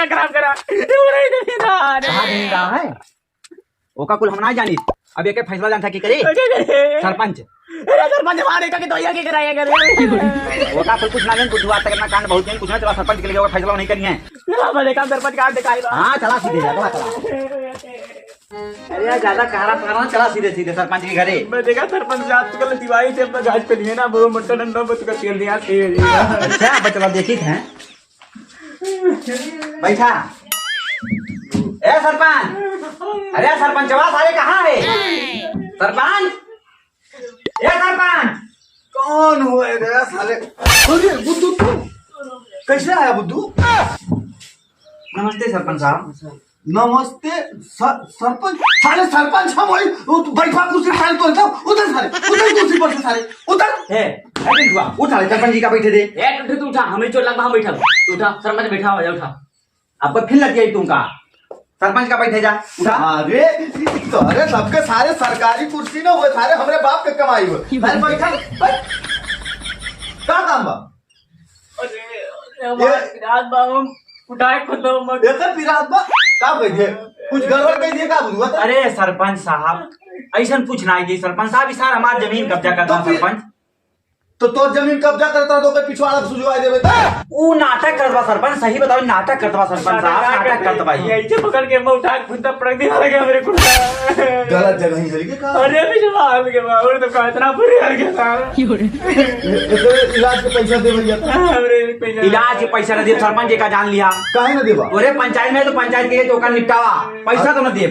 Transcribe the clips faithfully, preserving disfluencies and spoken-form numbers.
ना खराब करा। ये बोला ही नहीं था। कहाँ नहीं रहा है? ओका कुल हम ना जानी। अब एके फैसला जानता की करी? अरे, अरे। सरपंच। अरे, सरपंच हमारे का के तो ये के कराया कर। ओका कुल कुछ ना लेन, कुछ बात करना कांड बहुत नहीं, कुछ ना चला सरपंच के लिए ओका फैसला नहीं करिए। चला, मैं देखा सरपंच का दिखाई बा। हाँ, चला सीधे जा, चला, चला। अरे यार, ज्यादा कहारा पकड़ा, चला सीधे सीधे सरपंच के घरे। मैं देखा सरपंच आज कल दिवाली से अपना गाज पे लिए ना, वो मोटा डंडा बच का तेल दिया, तेल दिया। अच्छा, बचवा देखी थे। बैठा। ए सरपंच, अरे सरपंचवा सारे कहाँ है? सरपंच, ए सरपंच। कौन हुए रे साले? अरे बुद्धू, तू कैसे आया बुद्धू? नमस्ते सरपंच साहब। नमस्ते सर, सरपंच, साले सरपंच हम वही, वो तू बैठा कुर्सी साले, तो उधर, उधर साले, उधर कुर्सी पर से साले, उधर। ए, ए, पिंटुआ, उठा ले, सरपंच जी का बैठे दे। ए, टुटू, तू उठा, हमें चोट लग बा, हम बैठा। तू उठा, सरपंच बैठा हो जा, उठा। अब फिर लग गई तुमका। सरपंच का बैठे जा, उठा। अरे, अरे, सबके सारे सरकारी कुर्सी ना हुए, सारे हमरे बाप के कमाई हुए। साले बैठा, बैठ। का काम बा? अरे, अरे, हमार ये पिरात बा, हम उठाए खुद हम एकर पिरात बा? का कह दिए? कुछ गड़बड़ कह दिए का बुआ? अरे सरपंच साहब, ऐसन कुछ ना है सरपंच साहब, ई सार हमार जमीन कब्जा करता तो फिर सरपंच। तो तोर जमीन कब्जा करता तो ओकर पिछवाड़ा सुजवाए देबे तो? ऊ नाटक करत बा सरपंच, सही बताओ, नाटक करत बा सरपंच साहब, नाटक करत बा ई। ऐसे पकड़ के मैं उठा के घुंटा पटक दिया लगे हमरे कुर्ता। गलत जगह ही हल के का? अरे अभी जब हाल के बा, और तो का इतना बुरी हाल के साहब। ए-, एकर इलाज के पैसा दे भैया। अरे पैसा। इलाज के पैसा ना दे, सरपंच जी का जान लिया। काहे ना देबा? अरे पंचायत में तो पंचायत के लिए तो ओकर निपटावा, पैसा तो ना दे।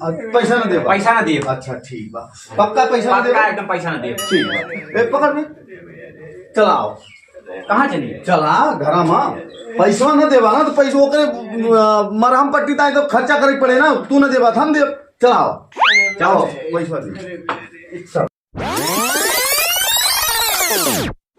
आ, पैसा ना देबा? पैसा ना दे। अच्छा ठीक बा, पक्का पैसा ना पक्का देबा? एकदम पैसा ना दे। ठीक बा, ए पकड़ बे, चलाओ। कहाँ चली? चला घरा में, पैसा ना देबा ना तो पैसा ओकरे, अ, मरहम पट्टी ताई तो खर्चा करे पड़े ना, तू ना देबा तो हम देब। चलाओ, चलाओ, पैसा दे।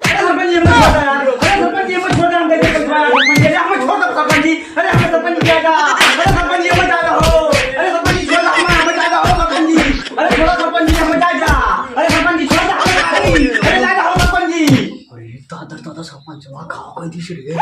अरे सरपंच जी, हमें छोड़ दो यार। अरे सरपंच जी, हमें छोड़ दो, हम कैसे करवा रहे हैं सरपंच जी? अरे हमें छोड़ दो सरपंच जी। अरे हमें सरपंच जी क्या था? अरे सरपंच जी, हमें ज्यादा हो। अरे सरपंच जी, छोड़ दो, हमें, हमें ज्यादा हो सरपंच जी। अरे छोड़ो सरपंच जी, हमें ज्यादा। अरे सरपंच जी, छोड़ दो, हमें ज्यादा। अरे ज्यादा हो सरपंच जी। अरे दादा, दादा, सरपंच वहाँ खाओ कह दी रे।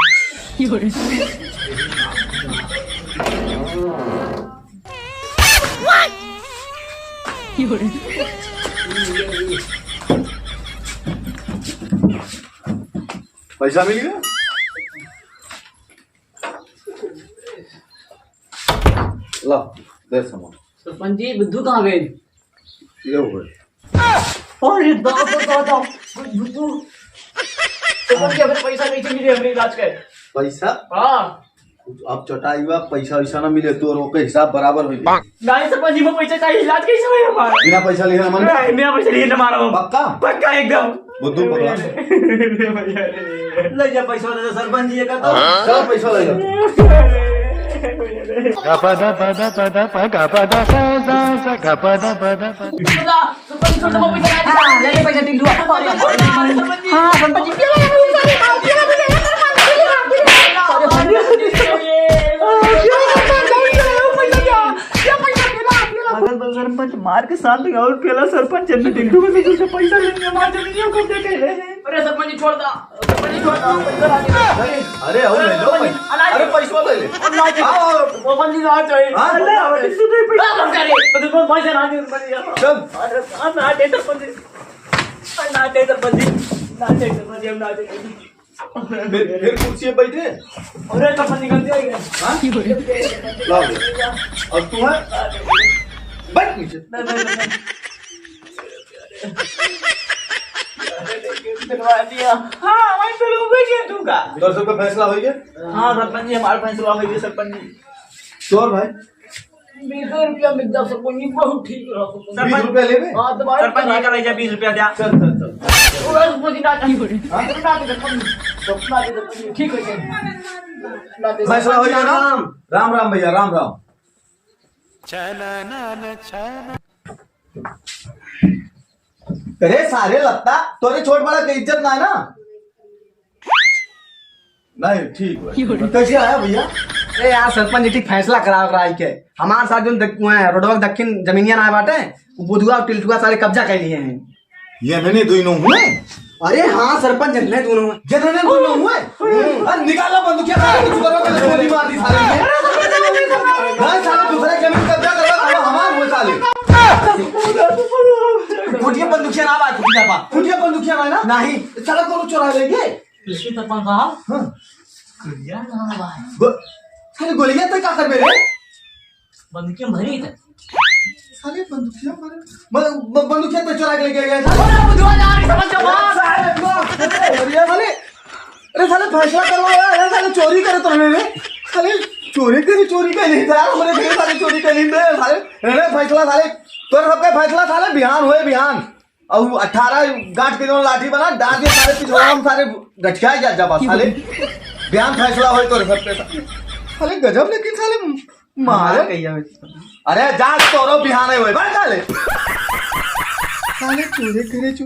पैसा मिल गया? ला, दे सामान। सरपंच जी, बुद्धू कहाँ गए? ये हो गए। अरे बाप रे बाप, बुद्धू। सरपंच जी, हमें पैसा नहीं चाहिए, हमें इलाज का है। पैसा? हाँ। अब चटाई बा, पैसा वैसा ना मिले, तो रोके हिसाब बराबर हो जाए। नहीं सरपंच जी, वो पैसा चाहिए, इलाज कैसे होई हमार? बिना पैसा लिए ना मन? नहीं, बिना पैसा लिए ना मारो। पक्का? पक्का एकदम। बुद्धू पकड़ा। ले जा पैसा, ले जा सरपंच जी, ये कर दो। हाँ, चल पैसा ले जा। हाँ, ले ले पैसा टिल्लू। हाँ, सरपंच जी, पिया, पिया, पिया, पिया। अगर बस सरपंच मार के साथ लगाओ, पेला सरपंच जन्म टिल्लू में से दूसरा पैसा लेने मार जमीनियों को दे के ले। अरे सरपंच जी, छोड़ दा। अरे, अरे, आओ, ले लो भाई। अरे, पैसा ले ले। आओ, आओ। वो बंदी ना चाहिए। हाँ? अरे, अरे, सुन रे, पैसा। अरे, पैसा ना दे, बंदी। चल। अरे, ना दे, बंदी। ना दे, बंदी। ना दे, बंदी, हम ना दे। फिर, फिर कुर्सी पे बैठे। अरे, बंदी गलती हो गई। हाँ? लाओ। और तू है? बैठ नीचे। ना, ना, ना, ना। दिलवा दिया। हाँ, वही तो लोग भेजे तू का। दर्शक का फैसला हो गया? हाँ, सरपंच जी, हमारा फैसला हो गया, सरपंच जी। चोर भाई। बीस रुपया मिल जा, सरपंच जी, बहुत ठीक रहा, सरपंच। बीस रुपया लेबे? हाँ, तो भाई, सरपंच जी, का रह जा, बीस रुपया द्या। चल, चल, चल। सरपंच जी, ना, ना, हाँ? ना, ना, ठीक हो गया। ना, ना, फैसला हो गया ना? राम राम भैया, राम राम। अरे सारे लत्ता, तोरे छोट बड़ा के इज्जत ना है ना? नहीं, ठीक बा। कैसे आया भैया? ए यार, सरपंच जी ठीक फैसला करा, करा के हमार साथ जोन दक-, वहाँ रोडवा के दक्षिण जमीनिया ना बाटे, वो बुधुआ और टिल्टुआ सारे कब्जा कर लिए हैं। ये नहीं, नहीं, दोनों हुए। अरे हाँ सरपंच, जन्ने दोनों हुए। जन्ने दोनों हुए? हम्म। अरे निकालो बंदूकिया, सारे कुछ करो, तो गोली मार दी सारे ने। नहीं, साले दूसरे जमीन कब्जा कर रहा, हमार हुए साले। फुटिया बंदूकिया ना बा, फुटिया बा। फुटिया बंदूकिया बा ना? नहीं। साला कोनो चोरा लेंगे। इसके तो पंखा। हाँ। गोलियां ना बा। गो-, साले गोलियां तो का करबे रे? बंदूकिया भरी थे। साले बंदूकिया मारे। ब-, ब-, बंदूकिया तो चोरा के लेके गया था। अरे बुधवा जा रही समझ के बाहर। अरे साले, अरे साले फैसला करवा यार, अरे साले चोरी करे तो रे। साले चोरी करे, चोरी करे नहीं था, हमारे घर साले चोरी करे नहीं थे, साले। अरे फैसला साले, तोर सबके फैसला साले बिहान होए बिहान। और अठारह गांठ के जो लाठी बना, डाल के सारे पिछवाड़ा में सारे गठिया जा, जा बस साले। बिहान फैसला होए तोरे सबके साले। साले गजब, लेकिन साले मारे। कहिया होई? अरे जा तोरो बिहान है होए, भाग साले। साले चोरी करे चो-